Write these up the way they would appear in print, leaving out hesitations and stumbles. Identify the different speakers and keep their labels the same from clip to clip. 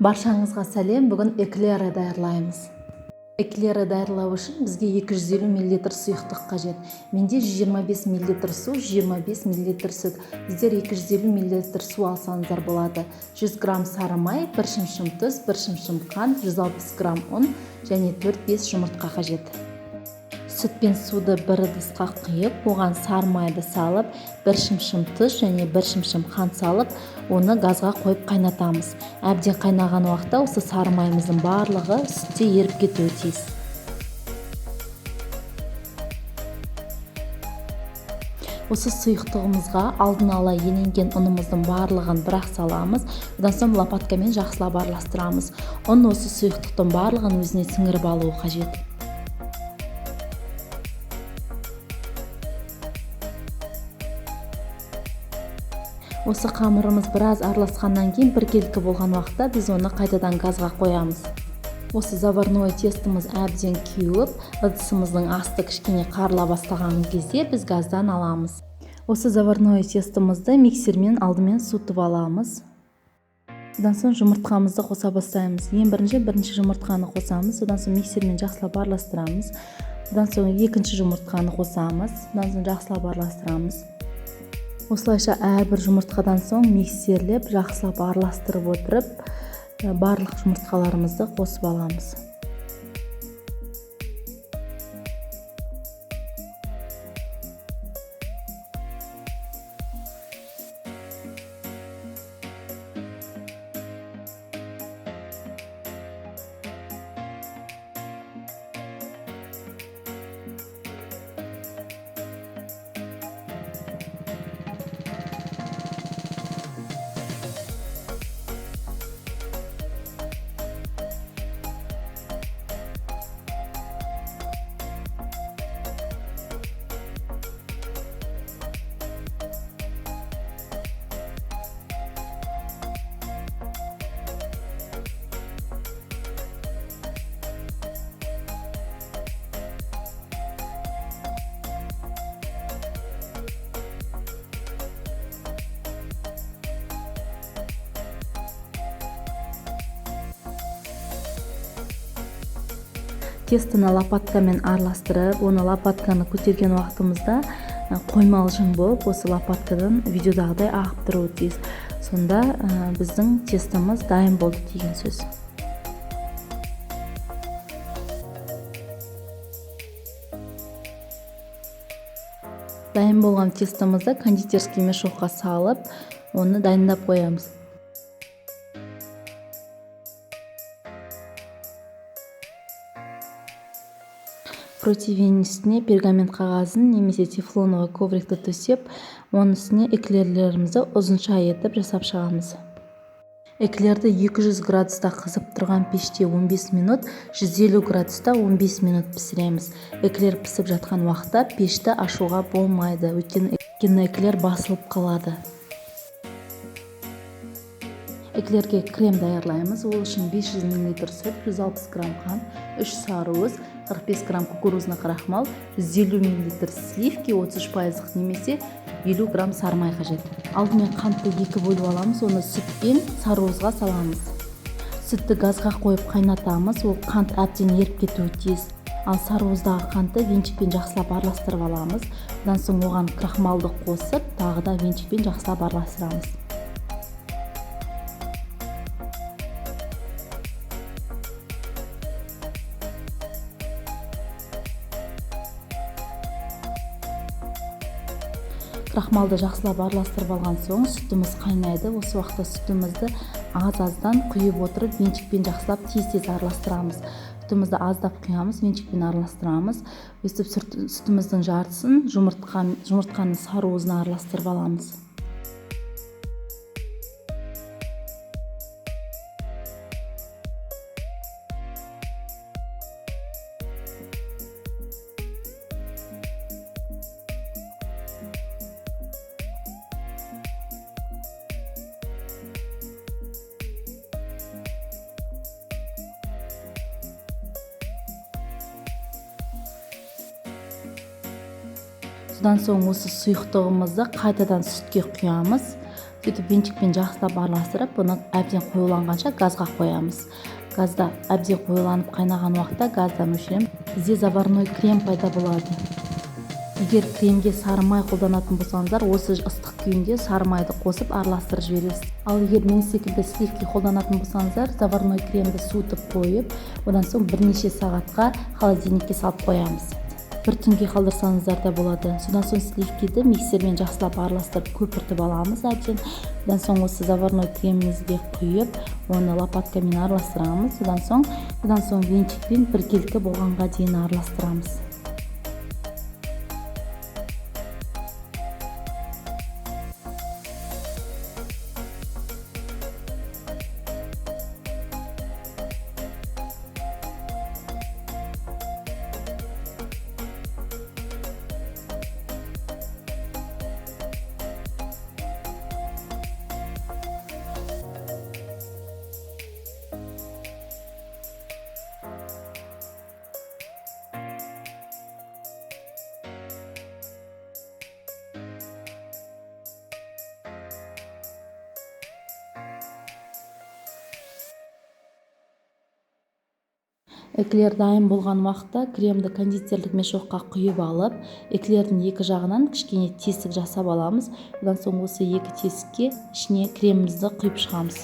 Speaker 1: Баршаңызға сәлем. Бүгін эклеры даярлаймыз. Эклеры даярлау үшін бізге 250 мл сұйықтық қажет. Менде 125 мл су, 125 мл сүт. Сіздер 250 мл су алсаңыздар болады. 100 грамм сары май, 1 шымшым тұз, 1 шымшым қант, 160 грамм ұн және 4-5 жұмыртқа қажет. Сүт пен суды бір ыдысқа құйып, оған сары майды салып, 1 шымшым тұз және 1 шымшым қант салып, оны газға қойып қайнатамыз. Әбден қайнаған уақытта осы сары майымыздың барлығы сүтте еріп кетуі тиіс. Осы сұйықтығымызға алдын ала еленген ұнымыздың барлығын бірақ саламыз. Одан соң лопаткамен жақсылап араластырамыз. Ұн осы сұйықтықтың барлығын өзіне сіңіріп алуы қажет. Осы қамырымыз біраз араласқаннан кейін біркелкі болған уақытта біз оны қайтадан газға қоямыз. Осы заварное тестомыз әбден кеуіп, ыдысымыздың асты кішкене қарыла бастаған кезде біз газдан аламыз. Осы заварное тестомызды миксермен алдымен суытып аламыз. Одан соң жұмыртқамызды қоса бастаймыз. Ең бірінші жұмыртқаны қосамыз, одан соң миксермен жақсылап араластырамыз. Одан соң екінші жұмыртқаны қосамыз, одан соң жақсылап араластырамыз. Осылайша әрбір жұмыртқадан соң миксерлеп жақсылап араластырып отырып, барлық жұмыртқаларымызды қосып аламыз. Тестоны лопаткамен араластырып, оны лопатканы көтерген уақытымызда қоймалжың болып, осы лопаткадан видеодағыдай ағып тұруы тиіс. Сонда біздің тестомыз дайын болды деген сөз. Дайын болған тестомызды кондитерский мешокқа салып, оны дайындап қоямыз. Противень үстіне пергамент қағазын немесе тефлоновый коврикті төсеп, оның үстіне эклерлерімізді ұзынша етіп жасап шығамыз. Эклерді 200 градуста қызып тұрған пеште 15 минут, 150 градуста 15 минут пісіреміз. Эклер пісіп жатқан уақытта пешті ашуға болмайды, өйткені эклер басылып қалады. Эклерге крем даярлаймыз. Ол үшін 500 мл сүт, 160 грамм қант, 3 сарыуыз, 45 грамм кукурузный крахмал, 150 мл сливки 33% немесе 50 грамм сары май қажет. Алдымен қантты екі бөліп аламыз, оны сүт пен сарыуызға саламыз. Сүтті газға қойып қайнатамыз, ол қант әбден еріп кетуі тиіс. Ал сарыуыздағы қантты венчикпен жақсылап араластырып аламыз. Одан соң оған крахмалды қосып, тағы да венчикпен жақсылап араластырамыз. Крахмалды жақсылап араластырып алған соң сүтіміз қайнайды. Осы уақытта сүтімізді аз-аздан құйып отырып, венчикпен жақсылап тез-тез араластырамыз. Сүтімізді аздап құямыз, венчикпен араластырамыз. Өстіп сүтіміздің жартысын жұмыртқаның сарыуызына араластырып аламыз. Содан соң осы сұйықтығымызды қайтадан сүтке құямыз. Сөйтіп венчикпен жақсылап араластырып, бұны әбден қоюланғанша газға қоямыз. Газда әбден қоюланып қайнаған уақытта газдан өшіреміз. Бізде заварной крем пайда болады. Егер кремге сары май қолданатын болсаңыздар, осы ыстық күйінде сары майды қосып араластырып жібересіз. Ал егер мен секілді сливки қолданатын болсаңыздар, заварной кремді суытып қойып, одан соң бірнеше сағатқа холодильникке салып қоямыз. Бір түнге қалдырсаңыздар да болады. Содан соң сливкиді миксермен жақсылап араластырып көпіртіп аламыз әбден. Одан соң осы заварной кремімізге құйып, оны лопаткамен араластырамыз. Одан соң венчикпен біркелкі болғанға дейін араластырамыз. Эклер дайын болған уақытта кремді кондитерлік мешокқа құйып алып, эклердің екі жағынан кішкене тесік жасап аламыз. Одан соң осы екі тесікке ішіне кремімізді құйып шығамыз.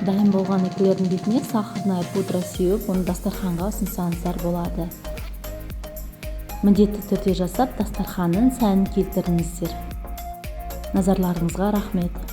Speaker 1: Дайын болған эклердің бетіне сахарная пудра сеуіп, оны дастарханға ұсынсаңыздар болады. Міндетті түрде жасап, дастарханның сәнін келтіріңіздер. Назарларыңызға рахмет.